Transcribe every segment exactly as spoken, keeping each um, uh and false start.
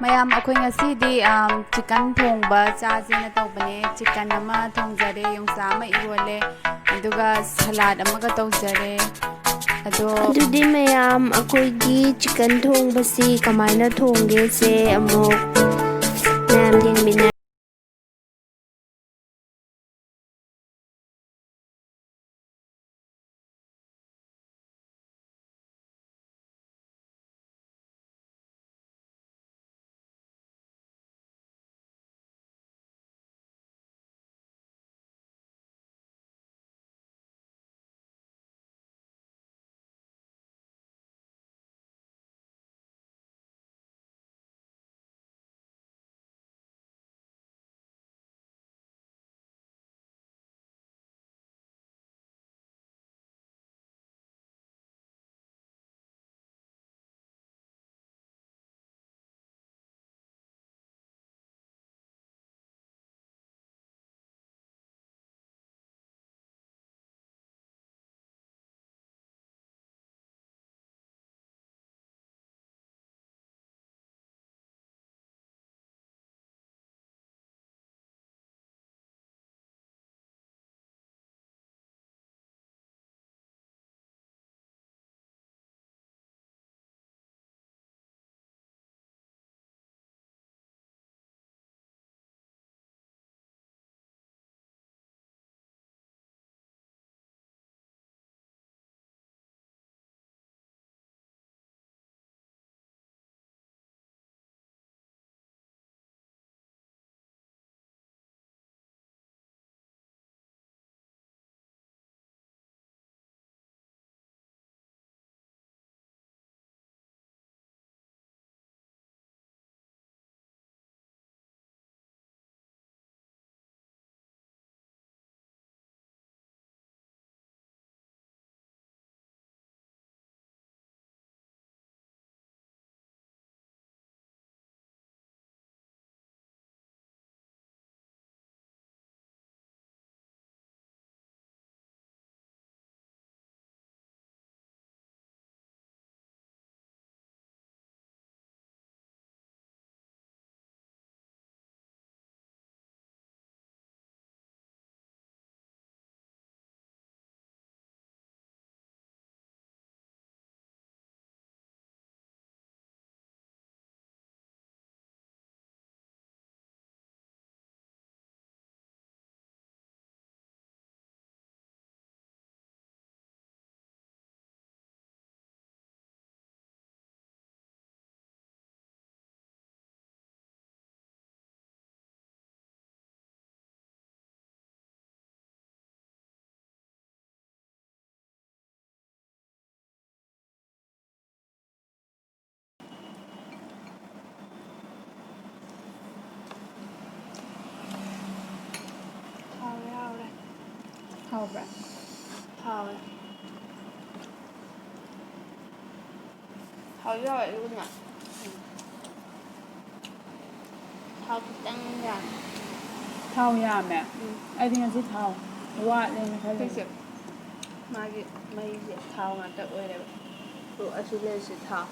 ꯃꯌꯥꯝ, ꯑꯩꯈꯣꯏ ꯉꯁꯤꯗꯤ, ꯑꯝ, ꯆꯤꯀꯟ ꯊꯣꯡꯕ ꯆꯥꯁꯦꯅ ꯇꯧꯕꯅꯦ꯫ ꯆꯤꯀꯟ ꯑꯃ ꯊꯣꯡꯖꯔꯦ, ꯌꯣꯡꯆꯥꯛ ꯑꯃ ꯏꯔꯣꯜꯂꯦ, ꯑꯗꯨꯒ ꯁꯂꯥꯗ ꯑꯃꯒ ꯇꯧꯖꯔꯦ꯫ ꯑꯗꯣ ꯑꯗꯨꯗꯤ ꯃꯌꯥꯝ, ꯑꯩꯈꯣꯏꯒꯤ ꯆꯤꯀꯟ ꯊꯣꯡꯕꯁꯤ ꯀꯃꯥꯏꯅ ꯊꯣꯡꯒꯦꯁꯦ ꯑꯃꯨꯛ ꯃꯌꯥꯝ ꯌꯦꯡꯃꯤꯟꯅ ꯍꯥꯎꯕ꯭ꯔꯥ? ꯍꯥꯎꯋꯦ꯫ ꯍꯥꯎꯗꯤ ꯍꯥꯎꯋꯦ ꯑꯗꯨꯒꯅꯦ꯫ ꯊꯥꯎ ꯈꯤꯇꯪ ꯌꯥꯝꯃꯦ꯫ ꯊꯥꯎ ꯌꯥꯝꯃꯦ? ꯎꯝ꯫ ꯑꯩꯗꯤ ꯉꯁꯤ ꯊꯥꯎ ꯋꯥꯠꯂꯦꯅ ꯈꯜꯂꯦ꯫ ꯁꯤꯁꯦ ꯃꯥꯒꯤ ꯃꯩꯁꯦ ꯊꯥꯎ ꯉꯥꯛꯇ ꯑꯣꯏꯔꯦꯕ꯫ ꯑꯗꯣ ꯑꯁꯤ ꯂꯩꯔꯤꯁꯦ ꯊꯥꯎ꯫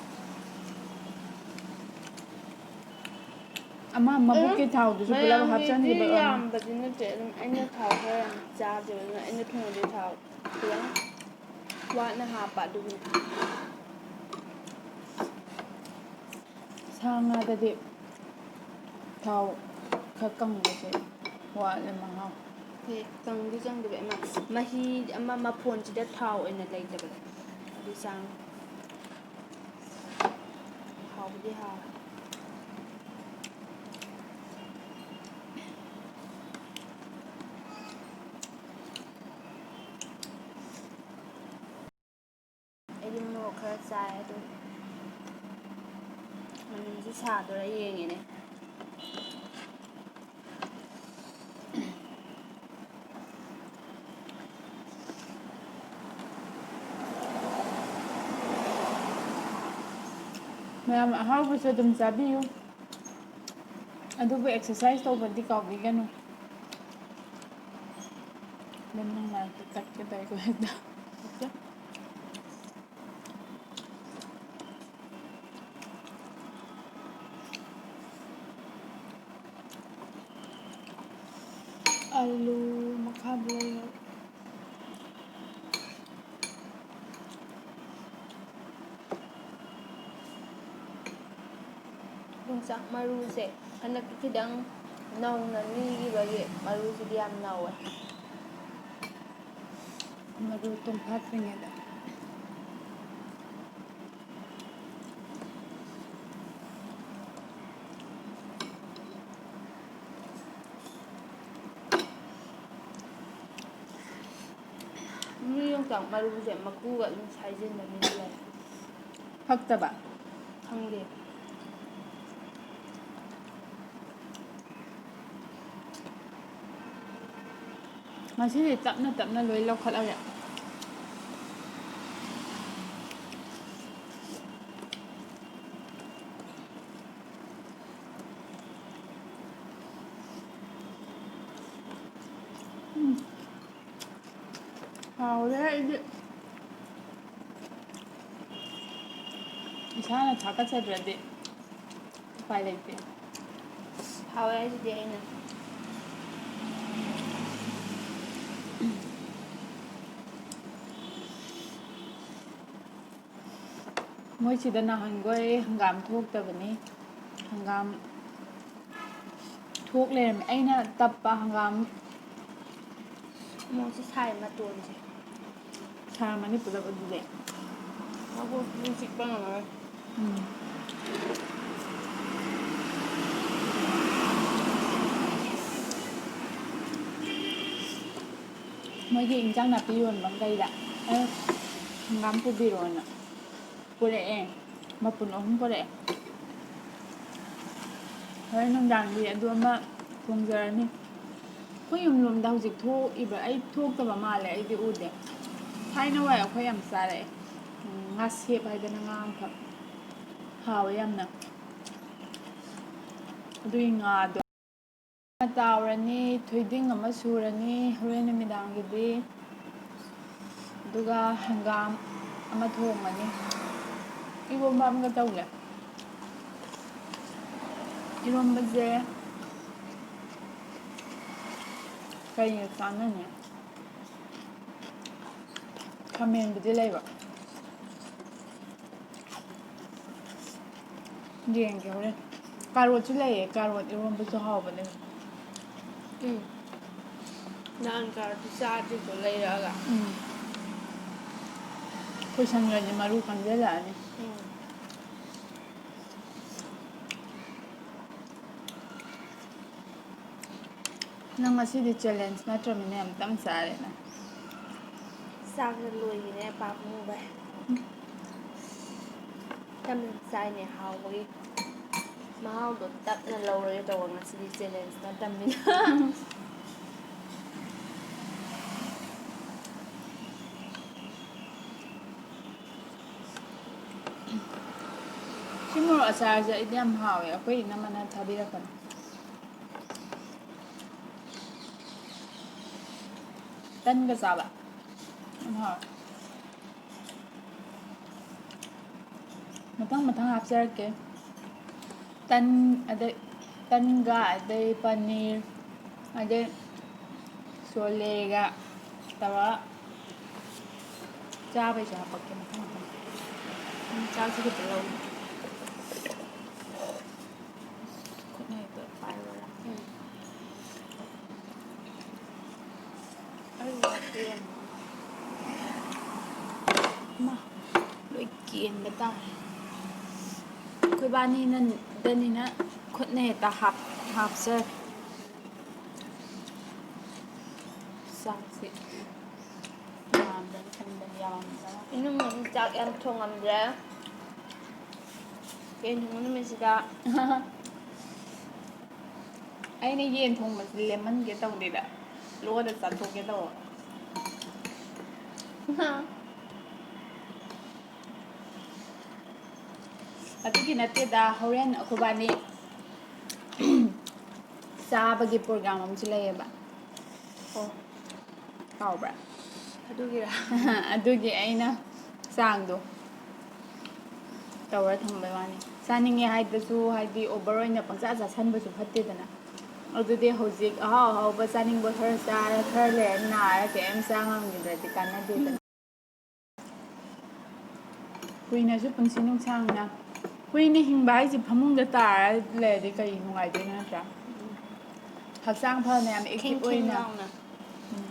ꯑꯃ ꯃꯕꯨꯛꯀꯤ ꯑꯗꯨꯝ ꯊꯥꯎꯗꯨꯁꯨ ꯄꯨꯂꯞ ꯃꯌꯥꯝꯒꯤꯗꯤ ꯍꯥꯞꯆꯟꯈꯤꯕ ꯑꯣꯏꯔꯝꯅꯤ꯫ ꯌꯥꯝꯕꯗꯤ ꯅꯠꯇꯦ, ꯑꯗꯨꯝ ꯑꯩꯅ ꯊꯥꯎ ꯈꯔ ꯌꯥꯝ ꯆꯥꯗꯦꯕ, ꯑꯗꯨꯅ ꯑꯩꯅ ꯊꯣꯡꯕꯗꯤ ꯊꯥꯎ ꯈꯤꯇꯪ ꯋꯥꯠꯅ ꯍꯥꯞꯄ ꯑꯗꯨꯒꯤꯅꯤ꯫ ꯁꯥ ꯉꯥꯗꯗꯤ ꯊꯥꯎ ꯈꯔ ꯀꯪꯕꯁꯦ ꯋꯥꯠꯂꯦ ꯃꯍꯥꯎ꯫ ꯍꯣꯏ, ꯀꯪꯗꯤ ꯀꯪꯗꯕ ꯑꯃ ꯃꯍꯤ ꯑꯃ ꯃꯐꯣꯟꯁꯤꯗ ꯊꯥꯎ ꯑꯣꯏꯅ ꯂꯩꯇꯕꯗꯣ ꯑꯗꯨ ꯆꯥꯡ꯫ ꯍꯥꯎꯕꯨꯗꯤ ꯍꯥꯎꯋꯦ꯫ ꯑꯩꯗꯤ ꯃꯣꯔꯣꯛ ꯈꯔ ꯆꯥꯏ ꯑꯗꯨ ꯃꯅꯝꯁꯤ ꯁꯥꯗꯣꯏꯔꯥ ꯌꯦꯡꯉꯤꯅꯦ꯫ ꯃꯌꯥꯝ ꯑꯍꯥꯎꯕꯁꯨ ꯑꯗꯨꯝ ꯆꯥꯕꯤꯌꯨ, ꯑꯗꯨꯕꯨ exercise ꯇꯧꯕꯗꯤ ꯀꯥꯎꯕꯤꯒꯅꯨ꯫ ꯑꯗꯨꯝ ꯅꯨꯡꯉꯥꯏꯇꯦ, ꯇꯠꯀꯦ ꯇꯧꯋꯦꯀꯣ ꯍꯦꯛꯇ꯫ ꯑꯂꯨ ꯃꯈꯥꯗ ꯂꯩꯔꯦ꯫ ꯌꯣꯡꯆꯥꯛ ꯃꯔꯨꯁꯦ ꯍꯟꯗꯛꯇꯤ ꯈꯤꯇꯪ ꯅꯧꯅ ꯂꯤꯈꯤꯕꯒꯤ ꯃꯔꯨꯁꯤꯗꯤ ꯌꯥꯝ ꯅꯧꯋꯦ꯫ ꯃꯔꯨ ꯇꯨꯝꯐꯥꯠꯇ꯭ꯔꯤꯉꯩꯗ꯫ ꯃꯤ ꯌꯣꯡꯆꯥꯛ ꯃꯔꯨꯁꯦ ꯃꯀꯨꯒ ꯑꯗꯨꯝ ꯁꯥꯏꯖꯤꯟꯕ ꯃꯤꯁꯨ ꯂꯩ꯫ ꯐꯛꯇꯕ? ꯈꯪꯗꯦ꯫ ꯉꯁꯤꯗꯤ ꯇꯞꯅ ꯇꯞꯅ ꯂꯣꯏ ꯂꯧꯈꯠꯂꯒꯦ꯫ ꯎꯝ꯫ ꯍꯥꯎꯔꯦ ꯑꯩꯗꯤ꯫ ꯏꯁꯥꯅ ꯊꯥꯒꯠꯆꯗ꯭ꯔꯗꯤ ꯎꯄꯥꯏ ꯂꯩꯇꯦ꯫ ꯍꯥꯎꯋꯦ ꯍꯥꯏꯁꯤꯗꯤ ꯑꯩꯅ꯫ ꯃꯣꯏ ꯁꯤꯗ ꯅꯍꯥꯟꯈꯣꯏ ꯍꯪꯒꯥꯝ ꯊꯣꯛꯇꯕꯅꯤ꯫ ꯍꯪꯒꯥꯝ ꯊꯣꯛ ꯂꯩꯔꯝꯃꯦ꯫ ꯑꯩꯅ ꯇꯞꯄ ꯍꯪꯒꯥꯝ꯫ ꯃꯣꯏꯁꯦ ꯁꯥꯏ ꯃꯇꯣꯟꯁꯦ꯫ ꯁꯥꯔꯝꯃꯅꯤ ꯄꯨꯂꯞ ꯑꯗꯨꯗꯤ꯫ ꯃꯀꯣꯛꯇꯨꯗꯤ ꯆꯤꯛꯄ ꯉꯝꯃꯔꯣꯏ꯫ ꯎꯝ꯫ ꯃꯣꯏꯒꯤ ꯏꯟꯖꯥꯡ ꯅꯥꯄꯤ ꯌꯣꯟꯕ ꯃꯈꯩꯗ ꯑꯩ ꯍꯪꯒꯥꯝ ꯄꯨꯕꯤꯔꯣꯅ ꯄꯨꯔꯛꯑꯦ꯫ ꯃꯄꯨꯟ ꯑꯍꯨꯝ ꯄꯨꯔꯛꯑꯦ꯫ ꯍꯣꯔꯦꯟ ꯅꯨꯡꯗꯥꯡꯗꯤ ꯑꯗꯨ ꯑꯃ ꯊꯣꯡꯖꯔꯅꯤ꯫ ꯑꯩꯈꯣꯏ ꯌꯨꯝꯂꯣꯝꯗ ꯍꯧꯖꯤꯛ ꯊꯣꯛꯏꯕ꯭ꯔꯥ? ꯑꯩ ꯊꯣꯛꯇꯕ ꯃꯥꯜꯂꯦ, ꯑꯩꯗꯤ ꯎꯗꯦ꯫ ꯊꯥꯏꯅ ꯋꯥꯏ ꯑꯩꯈꯣꯏ ꯌꯥꯝ ꯆꯥꯔꯛꯑꯦ꯫ ꯎꯝ, ꯉꯥꯁꯦꯞ ꯍꯥꯏꯗꯅ ꯉꯥ ꯑꯃꯈꯛ꯫ ꯍꯥꯎꯋꯦ ꯌꯥꯝꯅ꯫ ꯑꯗꯨꯒꯤ ꯉꯥꯗꯣ꯫ ꯇꯥꯎꯔꯅꯤ, ꯊꯣꯏꯗꯤꯡ ꯑꯃ ꯁꯨꯔꯅꯤ ꯍꯣꯔꯦꯟ ꯅꯨꯃꯤꯗꯥꯡꯒꯤꯗꯤ꯫ ꯑꯗꯨꯒ ꯍꯪꯒꯥꯝ ꯑꯃ ꯊꯣꯡꯉꯅꯤ꯫ ꯏꯔꯣꯝꯕ ꯑꯃꯒ ꯇꯧꯒꯦ꯫ ꯏꯔꯣꯝꯕꯁꯦ ꯀꯩꯒ ꯆꯥꯟꯅꯅꯤ? ꯈꯥꯃꯦꯟꯕꯨꯗꯤ ꯂꯩꯕ꯫ ꯌꯦꯡꯒꯦ ꯍꯣꯔꯦꯟ꯫ ꯀꯥꯔꯣꯠꯁꯨ ꯂꯩꯌꯦ, ꯀꯥꯔꯣꯠ ꯏꯔꯣꯝꯕꯁꯨ ꯍꯥꯎꯕꯅꯦ꯫ ꯎꯝ꯫ ꯅꯍꯥꯟ ꯀꯥꯔꯣꯠꯇꯤ ꯆꯥꯗ꯭ꯔꯤꯀꯣ ꯂꯩꯔꯛꯑꯒ꯫ ꯎꯝ꯫ ꯑꯩꯈꯣꯏ ꯁꯟꯒꯗꯤ ꯃꯔꯨ ꯀꯪꯖꯜꯂꯛꯑꯅꯤ꯫ ꯎꯝ꯫ ꯅꯪ ꯉꯁꯤꯗꯤ challenge ꯅꯠꯇ꯭ꯔꯃꯤꯅ ꯌꯥꯝ ꯇꯞ ꯆꯥꯔꯦ ꯅꯪ꯫ ꯆꯥꯛꯅ ꯂꯣꯏꯈꯤꯅꯦ ꯄꯥꯝꯃꯨꯕꯩ꯫ ꯇꯞꯅ ꯆꯥꯏꯅꯦ ꯍꯥꯎꯕꯒꯤ꯫ ꯃꯍꯥꯎꯗꯣ ꯇꯞꯅ ꯂꯧꯔꯒꯦ ꯇꯧꯕ ꯉꯁꯤꯗꯤ challenge ꯅꯠꯇꯃꯤꯅ꯫ ꯆꯥꯔꯁꯦ꯫ ꯑꯩꯗꯤ ꯌꯥꯝ ꯍꯥꯎꯋꯦ, ꯑꯩꯈꯣꯏ ꯏꯅꯝꯃꯅ ꯊꯥꯕꯤꯔꯛꯄꯅꯦ꯫ ꯇꯟꯒ ꯆꯥꯕ ꯌꯥꯝ ꯍꯥꯎꯋꯦ꯫ ꯃꯊꯪ ꯃꯊꯪ ꯍꯥꯞꯆꯔꯛꯀꯦ꯫ ꯇꯟ, ꯑꯗꯩ ꯇꯟꯒ, ꯑꯗꯩ ꯄꯅꯤꯔ, ꯑꯗꯩ ꯁꯣꯂꯦꯒ ꯇꯧꯔꯒ ꯆꯥꯕꯩꯁꯨ ꯍꯥꯄꯛꯀꯦ ꯃꯊꯪ ꯃꯊꯪ꯫ ꯎꯝ, ꯆꯥꯛꯁꯤ ꯈꯤꯇ ꯂꯧꯒꯦ꯫ ꯈꯨꯠꯅ ꯍꯦꯛꯇ ꯄꯥꯏꯔꯨꯔꯥ? ꯎꯝ꯫ ꯑꯩ ꯂꯥꯛꯇꯦ꯫ ꯃꯥ, ꯂꯣꯏ ꯀꯦꯟꯕ ꯇꯥꯔꯦ꯫ ꯑꯩꯈꯣꯏꯕꯥꯅꯤꯅ ꯗꯅꯤꯅ ꯈꯨꯠꯅ ꯍꯦꯛꯇ ꯍꯥꯞ-, ꯍꯥꯞꯆꯔꯦ꯫ ꯆꯥꯛꯁꯦ ꯌꯥꯝꯗꯅ ꯈꯟꯕꯅꯤ, ꯌꯥꯝꯗꯅ꯫ ꯏꯅꯝꯃꯗꯤ ꯆꯥꯛ ꯌꯥꯝ ꯊꯣꯡꯉꯝꯗ꯭ꯔꯦ꯫ ꯀꯩꯅꯣ ꯅꯨꯃꯤꯠꯁꯤꯗ꯫ ꯑꯩꯅ ꯌꯦꯟ ꯊꯣꯡꯕꯁꯦ ꯂꯦꯝꯍꯟꯒꯦ ꯇꯧꯅꯤꯗ, ꯂꯣꯟꯅ ꯆꯥꯊꯣꯛꯀꯦ ꯇꯧꯕ꯫ ꯑꯗꯨꯒꯤ ꯅꯠꯇꯦꯗ, ꯍꯣꯔꯦꯟ ꯑꯩꯈꯣꯏꯕꯥꯅꯤ ꯆꯥꯕꯒꯤ ꯄ꯭ꯔꯣꯒ꯭ꯔꯥꯝ ꯑꯃꯁꯨ ꯂꯩꯌꯦꯕ꯫ ꯑꯣ꯫ ꯀꯥꯎꯕ꯭ꯔꯥ? ꯑꯗꯨꯒꯤꯔꯥ? ꯑꯗꯨꯒꯤ ꯑꯩꯅ ꯆꯥꯡꯗꯣ ꯇꯧꯔ ꯊꯝꯕꯩ ꯋꯥꯅꯤ꯫ ꯆꯥꯅꯤꯡꯉꯦ ꯍꯥꯏꯗꯁꯨ, ꯍꯥꯏꯗꯤ, ꯑꯣꯚꯔ ꯑꯣꯏꯅ ꯄꯪꯆꯥ ꯆꯥꯁꯟꯕꯁꯨ ꯐꯠꯇꯦꯗꯅ꯫ ꯑꯗꯨꯗꯤ ꯍꯧꯖꯤꯛ ꯑꯍꯥꯎ ꯑꯍꯥꯎꯕ ꯆꯥꯅꯤꯡꯕ ꯈꯔ ꯆꯥꯔ, ꯈꯔ ꯂꯩꯔ ꯅꯥꯔ ꯀꯩꯝ ꯆꯥ ꯉꯝꯈꯤꯗ꯭ꯔꯗꯤ ꯀꯥꯟꯅꯗꯦꯗꯅ꯫ ꯀꯨꯏꯅꯁꯨ ꯄꯨꯟꯁꯤ ꯅꯨꯡꯁꯥꯡꯅ꯫ ꯀꯨꯏꯅ ꯍꯤꯡꯕ ꯍꯥꯏꯁꯦ ꯐꯃꯨꯡꯗ ꯇꯥꯔ ꯂꯩꯔꯗꯤ ꯀꯔꯤ ꯅꯨꯡꯉꯥꯏꯗꯣꯏꯅꯣ, ꯅꯠꯇ꯭ꯔꯥ? ꯍꯛꯆꯥꯡ ꯐꯅ ꯌꯥꯝ ꯑꯦꯛꯇꯤꯚ ꯈꯤꯡ ꯈꯤꯡ ꯑꯣꯏꯅ꯫ ꯂꯥꯎꯅ꯫ ꯎꯝ꯫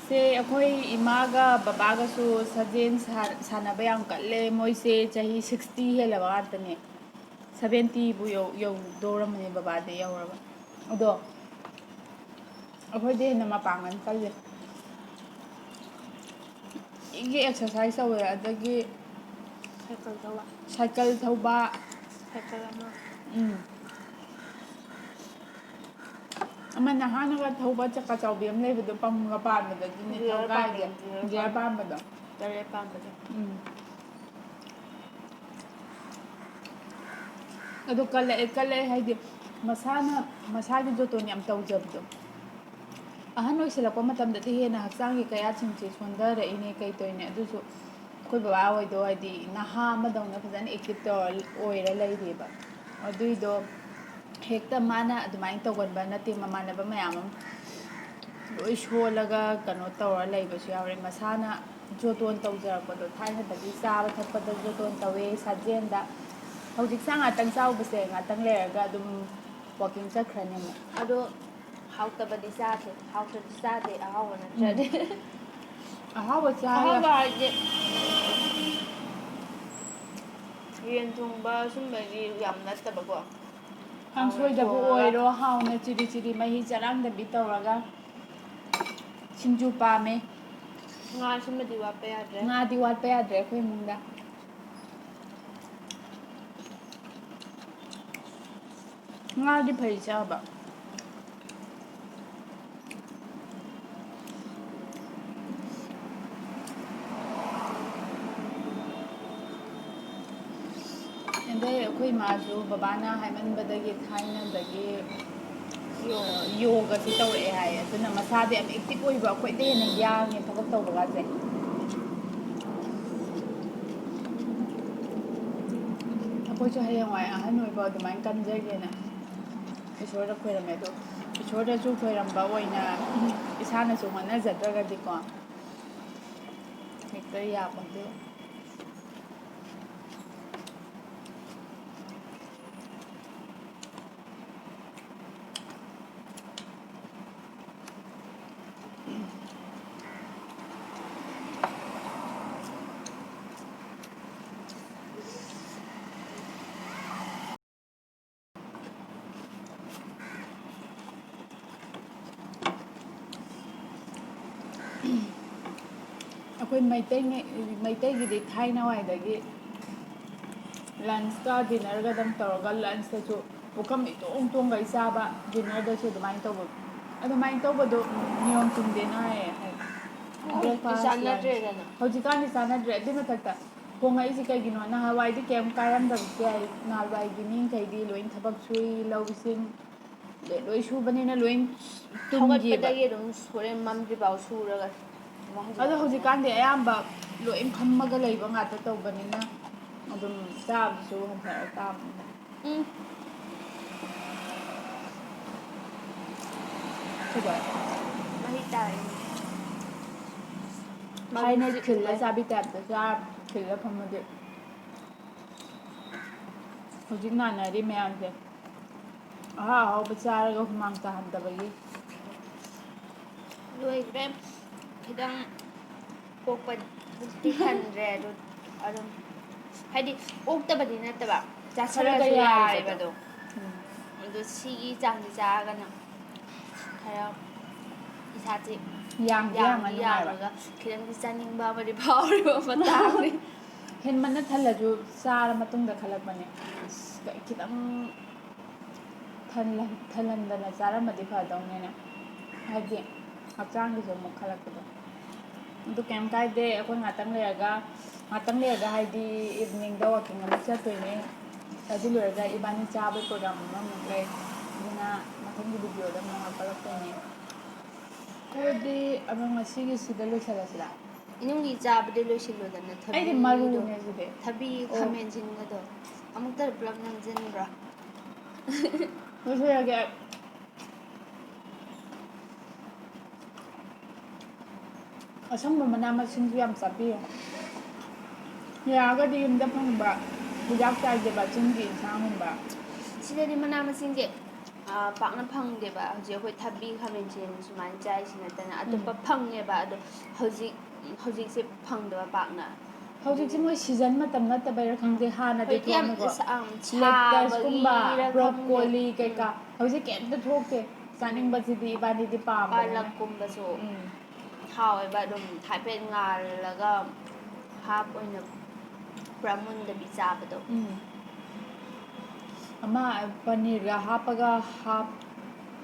ꯁꯦ, ꯑꯩꯈꯣꯏ ꯏꯃꯥꯒ ꯕꯕꯥꯒꯁꯨ ꯁꯥꯖꯦꯜ ꯁꯥ-, ꯁꯥꯟꯅꯕ ꯌꯥꯝ ꯀꯜꯂꯦ꯫ ꯃꯣꯏꯁꯦ ꯆꯍꯤ ꯁꯤꯛꯁꯇꯤ ꯍꯦꯜꯂꯕ ꯉꯥꯛꯇꯅꯦ꯫ ꯁꯚꯦꯟꯇꯤꯕꯨ ꯌꯧ-, ꯌꯧꯗꯧꯔꯝꯃꯅꯤ ꯕꯕꯥꯗꯤ ꯌꯧꯔꯕ꯫ ꯑꯗꯣ ꯑꯩꯈꯣꯏꯗꯤ ꯍꯦꯟꯅ ꯃꯄꯥꯡꯒꯜ ꯀꯜꯂꯦ꯫ ꯏꯒꯤ ꯑꯦꯛꯁꯔꯁꯥꯏꯁ ꯇꯧꯋꯦ, ꯑꯗꯒꯤ ꯁꯥꯏꯀꯜ ꯊꯧꯕ꯫ ꯁꯥꯏꯀꯜ ꯊꯧꯕ꯫ ꯁꯥꯏꯀꯜ ꯑꯃ꯫ ꯎꯝ꯫ ꯑꯃ ꯅꯍꯥꯅꯒ ꯊꯧꯕ ꯆꯀꯥ ꯆꯥꯎꯕꯤ ꯑꯃ ꯂꯩꯕꯗꯣ, ꯄꯝꯒ ꯄꯥꯟꯕꯗꯣ, ꯑꯗꯨꯅꯦ ꯒꯤꯌꯔ ꯊꯧꯒꯥꯏꯁꯦ꯫ ꯄꯥꯟꯕꯗꯣ, ꯒꯤꯌꯔ ꯒꯤꯌꯔ ꯄꯥꯟ-, ꯄꯥꯟꯕꯗꯣ꯫ ꯇꯔꯦꯠ ꯄꯥꯟꯕꯗꯣ꯫ ꯎꯝ꯫ ꯑꯗꯣ ꯀꯜꯂꯛꯑꯦ, ꯀꯜꯂꯛꯑꯦ ꯍꯥꯏꯗꯤ ꯃꯁꯥꯅ, ꯃꯁꯥꯒꯤ ꯖꯣꯇꯣꯟ ꯌꯥꯝ ꯇꯧꯖꯕꯗꯣ꯫ ꯑꯍꯟ ꯑꯣꯏꯁꯤꯜꯂꯛꯄ ꯃꯇꯝꯗꯗꯤ ꯍꯦꯟꯅ ꯍꯛꯆꯥꯡꯒꯤ ꯀꯌꯥꯠꯁꯤꯡꯁꯦ ꯁꯣꯟꯊꯔꯛꯏꯅꯦ, ꯀꯩ ꯇꯧꯔꯤꯅꯦ꯫ ꯑꯗꯨꯁꯨ ꯑꯩꯈꯣꯏ ꯕꯕꯥ ꯍꯣꯏꯗꯣ ꯍꯥꯏꯗꯤ ꯅꯍꯥ ꯑꯃꯗꯧꯅ ꯐꯖꯅ active ꯇꯧꯔ, ꯑꯣꯏꯔ ꯂꯩꯔꯤꯕ꯫ ꯑꯗꯨꯏꯗꯣ ꯍꯦꯛꯇ ꯃꯥꯅ ꯑꯗꯨꯃꯥꯏꯅ ꯇꯧꯒꯟꯕ ꯅꯠꯇꯦ, ꯃꯃꯥꯟꯅꯕ ꯃꯌꯥꯝ ꯑꯃ ꯂꯣꯏ ꯁꯣꯜꯂꯒ ꯀꯩꯅꯣ ꯇꯧꯔ ꯂꯩꯕꯁꯨ ꯌꯥꯎꯔꯦ꯫ ꯃꯁꯥꯅ ꯖꯣꯇꯣꯟ ꯇꯧꯖꯔꯛꯄꯗꯣ, ꯊꯥꯏꯅꯗꯒꯤ ꯆꯥꯕ ꯊꯛꯄꯗ ꯖꯣꯇꯣꯟ ꯇꯧꯋꯦ, ꯁꯥꯖꯦꯜꯗ꯫ ꯍꯧꯖꯤꯛ ꯆꯥꯛ ꯉꯥꯛꯇꯪ ꯆꯥꯎꯕꯁꯦ, ꯉꯥꯛꯇꯪ ꯂꯩꯔꯒ ꯑꯗꯨꯝ walking ꯆꯠꯈ꯭ꯔꯅꯤ ꯑꯃꯨꯛ꯫ ꯑꯗꯣ ꯍꯥꯎꯇꯕꯗꯤ ꯆꯥꯗꯦ, ꯍꯥꯎꯇꯕꯗꯤ ꯆꯥꯗꯦ ꯑꯍꯥꯎꯕ ꯅꯠꯇ꯭ꯔꯗꯤ꯫ ꯑꯍꯥꯎꯕ ꯆꯥꯔꯒ ꯑꯍꯥꯎꯕ ꯍꯥꯏꯗꯤ ꯌꯦꯟ ꯊꯣꯡꯕ ꯁꯨꯝꯕꯗꯤ ꯌꯥꯝ ꯅꯠꯇꯕꯀꯣ꯫ ꯀꯥꯡꯁꯣꯏꯗꯕꯨ ꯊꯣꯡꯉꯒ ꯑꯣꯏꯔꯣ, ꯍꯥꯎꯅ ꯆꯤꯔꯤ ꯆꯤꯔꯤ ꯃꯍꯤ ꯆꯔꯥꯡꯗꯕꯤ ꯇꯧꯔꯒ꯫ ꯁꯤꯡꯖꯨ ꯄꯥꯝꯃꯦ꯫ ꯉꯥꯁꯤꯃꯗꯤ ꯋꯥꯠꯄ ꯌꯥꯗ꯭ꯔꯦ꯫ ꯉꯥꯗꯤ ꯋꯥꯠꯄ ꯌꯥꯗ꯭ꯔꯦ ꯑꯩꯈꯣꯏ ꯏꯃꯨꯡꯗ꯫ ꯉꯥꯗꯤ ꯐꯩ ꯆꯥꯕ꯫ ꯑꯗꯩ ꯑꯩꯈꯣꯏ ꯏꯃꯥꯁꯨ ꯕꯕꯥꯅ ꯍꯥꯏꯃꯟꯕꯗꯒꯤ ꯊꯥꯏꯅꯗꯒꯤ ꯌꯣꯒꯁꯤ ꯇꯧꯔꯛꯑꯦ ꯍꯥꯏ꯫ ꯑꯗꯨꯅ ꯃꯁꯥꯗꯤ ꯌꯥꯝ active ꯑꯣꯏꯕ, ꯑꯩꯈꯣꯏꯗꯩ ꯍꯦꯟꯅ ꯌꯥꯡꯉꯦ ꯊꯕꯛ ꯇꯧꯕꯒꯁꯦ꯫ ꯑꯩꯈꯣꯏꯁꯨ ꯍꯌꯦꯡꯋꯥꯏ ꯑꯍꯟ ꯑꯣꯏꯕ ꯑꯗꯨꯃꯥꯏꯅ ꯀꯟꯖꯒꯦꯅ ꯏꯁꯣꯔꯗ ꯈꯣꯏꯔꯝꯃꯦ꯫ ꯑꯗꯣ ꯏꯁꯣꯔꯗꯁꯨ ꯈꯣꯏꯔꯝꯕ ꯑꯣꯏꯅ ꯏꯁꯥꯅꯁꯨ ꯍꯣꯠꯅꯖꯗ꯭ꯔꯒꯗꯤꯀꯣ, ꯍꯦꯛꯇ ꯌꯥꯄꯣꯟꯇꯦ꯫ ꯑꯩꯈꯣꯏ ꯃꯩꯇꯩ, ꯃꯩꯇꯩꯒꯤꯗꯤ ꯊꯥꯏꯅꯋꯥꯏꯗꯒꯤ lunchꯀ dinnerꯒꯗꯪ ꯇꯧꯔꯒ, lunchꯇꯁꯨ ꯄꯨꯈꯝ ꯏꯇꯣꯡ ꯇꯣꯡꯒꯩ ꯆꯥꯕ, dinnerꯗꯁꯨ ꯑꯗꯨꯃꯥꯏꯅ ꯇꯧꯕ꯫ ꯑꯗꯨꯃꯥꯏꯅ ꯇꯧꯕꯗꯣ ꯅꯤꯌꯣꯝ ꯆꯨꯝꯗꯦꯅ ꯍꯥꯏꯌꯦ꯫ ꯍꯧꯖꯤꯛꯇꯤ breakfast, lunch꯫ ꯆꯥꯟꯅꯗ꯭ꯔꯦꯗꯅ꯫ ꯍꯧꯖꯤꯛꯀꯥꯟꯗꯤ ꯆꯥꯟꯅꯗ꯭ꯔꯦ꯫ ꯑꯗꯨꯏ ꯃꯊꯛꯇ ꯍꯣꯡꯉꯛꯏꯁꯦ ꯀꯩꯒꯤꯅꯣ? ꯅꯍꯥꯟꯋꯥꯏꯗꯤ ꯀꯩꯝ ꯀꯥꯏꯔꯝꯗꯕꯁꯨ ꯌꯥꯏ꯫ ꯅꯍꯥꯟꯋꯥꯏꯒꯤ ꯃꯤꯈꯩꯗꯤ ꯂꯣꯏ ꯊꯕꯛ ꯁꯨꯏ, ꯂꯧ ꯏꯁꯤꯡ ꯂꯣꯏ ꯁꯨꯕꯅꯤꯅ ꯂꯣꯏ ꯇꯨꯝꯈꯤꯕ꯫ ꯍꯧꯒꯠꯄꯗꯒꯤ ꯑꯗꯨꯝ ꯍꯣꯔꯦꯟ ꯃꯝꯗ꯭ꯔꯤꯐꯥꯎ ꯁꯨꯔꯒ ꯑꯃꯨꯛ ꯑꯗꯣ ꯍꯟꯖꯤꯜꯂꯛꯄꯅꯤꯅ꯫ ꯍꯧꯖꯤꯛꯀꯥꯟꯗꯤ ꯑꯌꯥꯝꯕ ꯂꯣꯏ ꯐꯝꯃꯒ ꯂꯩꯕ ꯉꯥꯛꯇ ꯇꯧꯕꯅꯤꯅ ꯑꯗꯨꯝ ꯆꯥꯕꯁꯨ ꯍꯟꯊꯔꯛ ꯇꯥꯕꯅꯤꯅ꯫ ꯎꯝ꯫ ꯁꯤꯗ ꯃꯍꯤꯛ ꯇꯥꯔꯛꯏꯅꯦ꯫ ꯊꯥꯏꯅ ꯃꯕꯨꯛꯁꯤ ꯈꯤꯜꯂ ꯎꯏ꯫ ꯆꯥꯕꯤ ꯇꯥꯏꯞꯇ ꯆꯥ ꯈꯤꯜꯂ ꯐꯝꯃꯗꯤ꯫ ꯍꯧꯖꯤꯛ ꯅꯥꯟꯅꯔꯤ ꯃꯌꯥꯝꯁꯦ ꯑꯍꯥꯎ ꯑꯍꯥꯎꯕ ꯆꯥꯔꯒ ꯍꯨꯃꯥꯡ ꯇꯥꯍꯟꯗꯕꯒꯤ꯫ ꯂꯣꯏꯈ꯭ꯔꯦ꯫ ꯈꯤꯇꯪ ꯄꯣꯛꯄꯗꯤ ꯍꯟꯗ꯭ꯔꯦ ꯑꯗꯨ ꯑꯗꯨꯝ ꯍꯥꯏꯗꯤ ꯑꯣꯛꯇꯕꯗꯤ ꯅꯠꯇꯕ ꯈꯔꯒ ꯆꯥꯁꯤꯜꯂꯁꯨ ꯌꯥꯏꯕꯗꯣ꯫ ꯌꯥꯏꯕꯗꯣ꯫ ꯎꯝ꯫ ꯑꯗꯣ ꯁꯤꯒꯤ ꯆꯥꯡꯁꯦ ꯆꯥꯔꯒꯅ ꯈꯔ ꯏꯁꯥꯁꯦ ꯌꯥꯡꯗꯤ ꯌꯥꯡꯗꯤ ꯌꯥꯡꯉꯅꯤ ꯍꯥꯏꯕ꯫ ꯌꯥꯡꯉꯒ ꯈꯤꯇꯪꯗꯤ ꯆꯥꯅꯤꯡꯕ ꯑꯃꯗꯤ ꯐꯥꯎꯔꯤꯕ ꯃꯇꯥꯡꯅꯤ꯫ ꯍꯦꯟꯃꯟꯅ ꯊꯜꯂꯁꯨ ꯆꯥꯔ ꯃꯇꯨꯡꯗ ꯈꯜꯂꯛꯄꯅꯦ꯫ ꯑꯁ, ꯈꯤꯇꯪ ꯊꯜꯍꯟ- ꯊꯜꯍꯟꯗꯅ ꯆꯥꯔꯝꯃꯗꯤ ꯐꯗꯧꯅꯦꯅ꯫ ꯍꯥꯏꯗꯤ ꯍꯛꯆꯥꯡꯒꯤꯁꯨ ꯑꯃꯨꯛ ꯈꯜꯂꯛꯄꯗꯣ꯫ ꯑꯗꯨ ꯀꯩꯝ ꯀꯥꯏꯗꯦ꯫ ꯑꯩꯈꯣꯏ ꯉꯥꯛꯇꯪ ꯂꯩꯔꯒ, ꯉꯥꯛꯇꯪ ꯂꯩꯔꯒ ꯍꯥꯏꯗꯤ ꯏꯚꯤꯅꯤꯡꯗ ꯋꯥꯛꯀꯤꯡ ꯑꯃꯨꯛ ꯆꯠꯇꯣꯏꯅꯦ꯫ ꯑꯗꯨ ꯂꯣꯏꯔꯒ ꯏꯕꯥꯅꯤ ꯆꯥꯕꯩ ꯄ꯭ꯔꯣꯒ꯭ꯔꯥꯝ ꯑꯃꯃꯨꯛ ꯂꯩ꯫ ꯑꯗꯨꯅ ꯃꯊꯪꯒꯤ ꯚꯤꯗꯤꯑꯣꯗ ꯑꯃꯨꯛ ꯍꯥꯞꯀꯠꯂꯛꯇꯣꯏꯅꯦ꯫ ꯑꯗꯨꯗꯤ ꯑꯗꯣ ꯉꯁꯤꯒꯤ ꯁꯤꯗ ꯂꯣꯏꯁꯤꯜꯂꯁꯤꯔꯥ? ꯏꯅꯨꯡꯒꯤ ꯆꯥꯕꯗꯤ ꯂꯣꯏꯁꯤꯜꯂꯣꯗꯅ ꯑꯩꯗꯤ ꯊꯕꯤꯗꯣ꯫ ꯃꯔꯨꯅꯦ ꯁꯤꯗꯤ꯫ ꯊꯕꯤ ꯑꯣ꯫ ꯈꯥꯃꯦꯟꯁꯤꯟꯒꯗꯣ ꯑꯃꯨꯛꯇꯗ ꯄꯨꯂꯞ ꯅꯝꯁꯤꯟꯕ꯭ꯔꯥ? ꯂꯣꯏꯁꯤꯜꯂꯒꯦ꯫ ꯑꯁꯪꯕ ꯃꯅꯥ ꯃꯁꯤꯡꯁꯨ ꯌꯥꯝ ꯆꯥꯕꯤꯌꯨ꯫ ꯌꯥꯔꯒꯗꯤ ꯌꯨꯝꯗ ꯐꯪꯕ ꯍꯤꯗꯥꯛ ꯆꯥꯏꯗꯕ ꯆꯤꯡꯒꯤ ꯏꯟꯁꯥꯡꯒꯨꯝꯕ꯫ ꯁꯤꯗꯗꯤ ꯃꯅꯥ ꯃꯁꯤꯡꯁꯦ ꯄꯥꯛꯅ ꯐꯪꯗꯦꯕ꯫ ꯍꯧꯖꯤꯛ ꯑꯩꯈꯣꯏ ꯊꯕꯤ ꯈꯥꯃꯦꯟꯁꯤꯟ ꯁꯨꯃꯥꯏꯅ ꯆꯥꯏꯁꯤ ꯅꯠꯇꯅ ꯑꯇꯣꯞꯄ ꯐꯪꯉꯦꯕ꯫ ꯑꯗꯣ ꯍꯧꯖꯤꯛ ꯍꯧꯖꯤꯛꯁꯦ ꯐꯪꯗꯕ ꯄꯥꯛꯅ꯫ ꯍꯧꯖꯤꯛꯁꯦ ꯃꯣꯏ ꯁꯤꯖꯟ ꯃꯇꯝ ꯅꯠꯇꯕꯩꯔꯥ ꯈꯪꯗꯦ, ꯍꯥꯟꯅꯗꯤ ꯍꯧꯖꯤꯛꯇꯤ ꯌꯥꯝ ꯊꯣꯛꯑꯝꯃꯦꯀꯣ꯫ ꯁ- ꯑꯝ, ꯂꯦꯛꯇꯁꯀꯨꯝꯕ, ꯁꯥꯕꯒꯤꯔ ꯈꯪꯗꯦ꯫ ꯕ꯭ꯔꯣꯀꯣꯂꯤ ꯎꯝ꯫ ꯀꯩꯀꯥ꯫ ꯍꯧꯖꯤꯛ ꯀꯩꯝꯇ ꯊꯣꯛꯇꯦ꯫ ꯆꯥꯅꯤꯡꯕꯁꯤꯗꯤ ꯏꯕꯥꯅꯤꯗꯤ ꯄꯥꯝꯕꯅꯤꯅ꯫ ꯄꯥꯂꯛꯀꯨꯝꯕꯁꯨ ꯎꯝ꯫ ꯍꯥꯎꯋꯦꯕ꯫ ꯑꯗꯨꯝ ꯍꯥꯏꯐꯦꯠ ꯉꯥꯜꯂꯒ ꯍꯥꯞ ꯑꯣꯏꯅ ꯄꯨꯔꯥ ꯃꯨꯟꯗꯕꯤ ꯆꯥꯕꯗꯣ꯫ ꯎꯝ꯫ ꯑꯃ ꯄꯅꯤꯔꯒ ꯍꯥꯞꯄꯒ ꯍꯥꯞ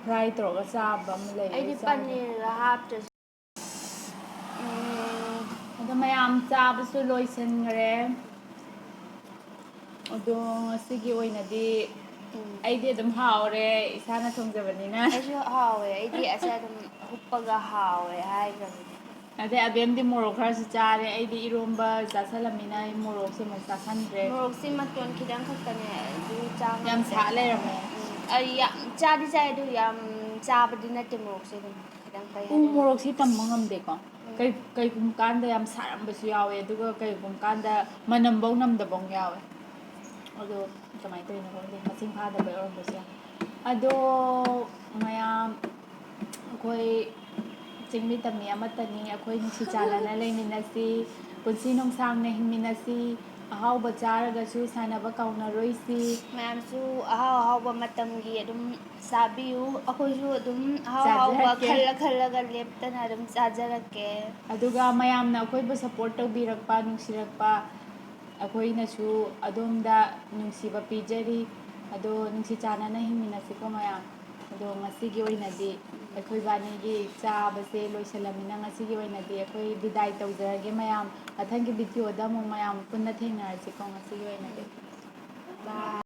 ꯐ꯭ꯔꯥꯏ ꯇꯧꯔꯒ ꯆꯥꯕ ꯑꯃ ꯂꯩꯌꯦ꯫ ꯑꯩꯗꯤ ꯆꯥꯗ꯭ꯔꯤ꯫ ꯄꯅꯤꯔꯒ ꯍꯥꯞꯇ꯭ꯔꯁꯨ ꯎꯝ, ꯑꯗꯣ ꯃꯌꯥꯝ ꯌꯥꯝ ꯆꯥꯕꯁꯨ ꯂꯣꯏꯁꯤꯟꯈ꯭ꯔꯦ꯫ ꯑꯗꯣ ꯉꯁꯤꯒꯤ ꯑꯣꯏꯅꯗꯤ ꯎꯝ꯫ ꯑꯩꯗꯤ ꯑꯗꯨꯝ ꯍꯥꯎꯔꯦ, ꯏꯁꯥꯅ ꯊꯣꯡꯖꯕꯅꯤꯅ꯫ ꯑꯩꯁꯨ ꯍꯥꯎꯋꯦ, ꯑꯩꯗꯤ ꯑꯁꯦ ꯑꯗꯨꯝ ꯍꯨꯞꯄꯒ ꯍꯥꯎꯋꯦ ꯍꯥꯏꯈ꯭ꯔꯕꯅꯦ꯫ ꯑꯗꯩ ꯑꯕꯦꯝꯗꯤ ꯃꯣꯔꯣꯛ ꯈꯔꯁꯨ ꯆꯥꯔꯦ, ꯑꯩꯗꯤ ꯏꯔꯣꯝꯕ ꯆꯥꯁꯜꯂꯝꯃꯤꯅ ꯑꯩ ꯃꯣꯔꯣꯛꯁꯦ ꯑꯃꯨꯛ ꯆꯥꯁꯟꯗ꯭ꯔꯦ꯫ ꯃꯣꯔꯣꯛꯁꯤ ꯃꯇꯣꯟ ꯈꯤꯇꯪ ꯈꯛꯇꯅꯦ, ꯑꯗꯨ ꯆꯥ ꯌꯥꯝ ꯉꯝꯗ꯭ꯔꯦ꯫ ꯁꯥ ꯂꯩꯔꯝꯃꯦ꯫ ꯎꯝ, ꯑꯩ ꯌꯥꯝ ꯆꯥꯗꯤ ꯆꯥꯏ, ꯑꯗꯨ ꯌꯥꯝ ꯆꯥꯕꯗꯤ ꯅꯠꯇꯦ ꯃꯣꯔꯣꯛꯁꯦ ꯑꯗꯨꯝ ꯈꯤꯇꯪ ꯀꯩ ꯎ ꯍꯥꯏꯗꯣꯏꯅꯣ? ꯃꯣꯔꯣꯛꯁꯤ ꯇꯝꯕ ꯉꯝꯗꯦꯀꯣ꯫ ꯎꯝ꯫ ꯀꯩ ꯀꯩꯒꯨꯝꯕ ꯀꯥꯟꯗ ꯌꯥꯝ ꯁꯥꯔꯝꯕꯁꯨ ꯌꯥꯎꯋꯦ, ꯑꯗꯨꯒ ꯀꯩꯒꯨꯝꯕ ꯀꯥꯟꯗ ꯃꯅꯝꯐꯧ ꯅꯝꯗꯕ ꯑꯃ ꯌꯥꯎꯋꯦ꯫ ꯑꯗꯣ ꯀꯃꯥꯏꯅ ꯇꯧꯔꯤꯅꯣ ꯈꯪꯗꯦ, ꯃꯁꯤꯡ ꯐꯥꯗꯕꯩ ꯑꯣꯏꯔꯝꯕꯁꯨ ꯌꯥꯏ꯫ ꯑꯗꯣ ꯃꯌꯥꯝ ꯑꯩꯈꯣꯏ ꯆꯤꯡꯃꯤ ꯇꯝꯃꯤ ꯑꯃꯠꯇꯅꯤ, ꯑꯩꯈꯣꯏ ꯅꯨꯡꯁꯤ ꯆꯥꯟꯅꯅ ꯂꯩꯃꯤꯟꯅꯁꯤ, ꯄꯨꯟꯁꯤ ꯅꯨꯡꯁꯥꯡꯅ ꯍꯤꯡꯃꯤꯟꯅꯁꯤ, ꯑꯍꯥꯎꯕ ꯆꯥꯔꯒꯁꯨ ꯁꯥꯟꯅꯕ ꯀꯥꯎꯅꯔꯣꯏꯁꯤ꯫ ꯃꯌꯥꯝꯁꯨ ꯑꯍꯥꯎ ꯑꯍꯥꯎꯕ ꯃꯇꯝꯒꯤ ꯑꯗꯨꯝ ꯆꯥꯕꯤꯌꯨ, ꯑꯩꯈꯣꯏꯁꯨ ꯑꯗꯨꯝ ꯑꯍꯥꯎ ꯑꯍꯥꯎꯕ ꯆꯥꯖꯔꯛꯀꯦ꯫ ꯈꯜꯂ ꯈꯜꯂꯒ ꯂꯦꯞꯇꯅ ꯑꯗꯨꯝ ꯆꯥꯖꯔꯛꯀꯦ꯫ ꯑꯗꯨꯒ ꯃꯌꯥꯝꯅ ꯑꯩꯈꯣꯏꯕꯨ ꯁꯞꯄꯣꯔꯠ ꯇꯧꯕꯤꯔꯛꯄ, ꯅꯨꯡꯁꯤꯔꯛꯄ, ꯑꯩꯈꯣꯏꯅꯁꯨ ꯑꯗꯣꯝꯗ ꯅꯨꯡꯁꯤꯕ ꯄꯤꯖꯔꯤ꯫ ꯑꯗꯣ ꯅꯨꯡꯁꯤ ꯆꯥꯟꯅꯅ ꯍꯤꯡꯃꯤꯟꯅꯁꯤꯀꯣ ꯃꯌꯥꯝ꯫ ꯑꯗꯣ ꯉꯁꯤꯒꯤ ꯑꯣꯏꯅꯗꯤ ꯑꯩꯈꯣꯏ ꯏꯕꯥꯅꯤꯒꯤ ꯆꯥꯕꯁꯦ ꯂꯣꯏꯁꯤꯜꯂꯝꯃꯤꯅ ꯉꯁꯤꯒꯤ ꯑꯣꯏꯅꯗꯤ ꯑꯩꯈꯣꯏ ꯕꯤꯗꯥꯏ ꯇꯧꯖꯔꯒꯦ ꯃꯌꯥꯝ꯫ ꯃꯊꯪꯒꯤ ꯚꯤꯗꯤꯑꯣꯗ ꯑꯃꯨꯛ ꯃꯌꯥꯝ ꯄꯨꯟꯅ ꯊꯦꯡꯅꯔꯁꯤꯀꯣ ꯉꯁꯤꯒꯤ ꯑꯣꯏꯅꯗꯤ꯫ Bye꯫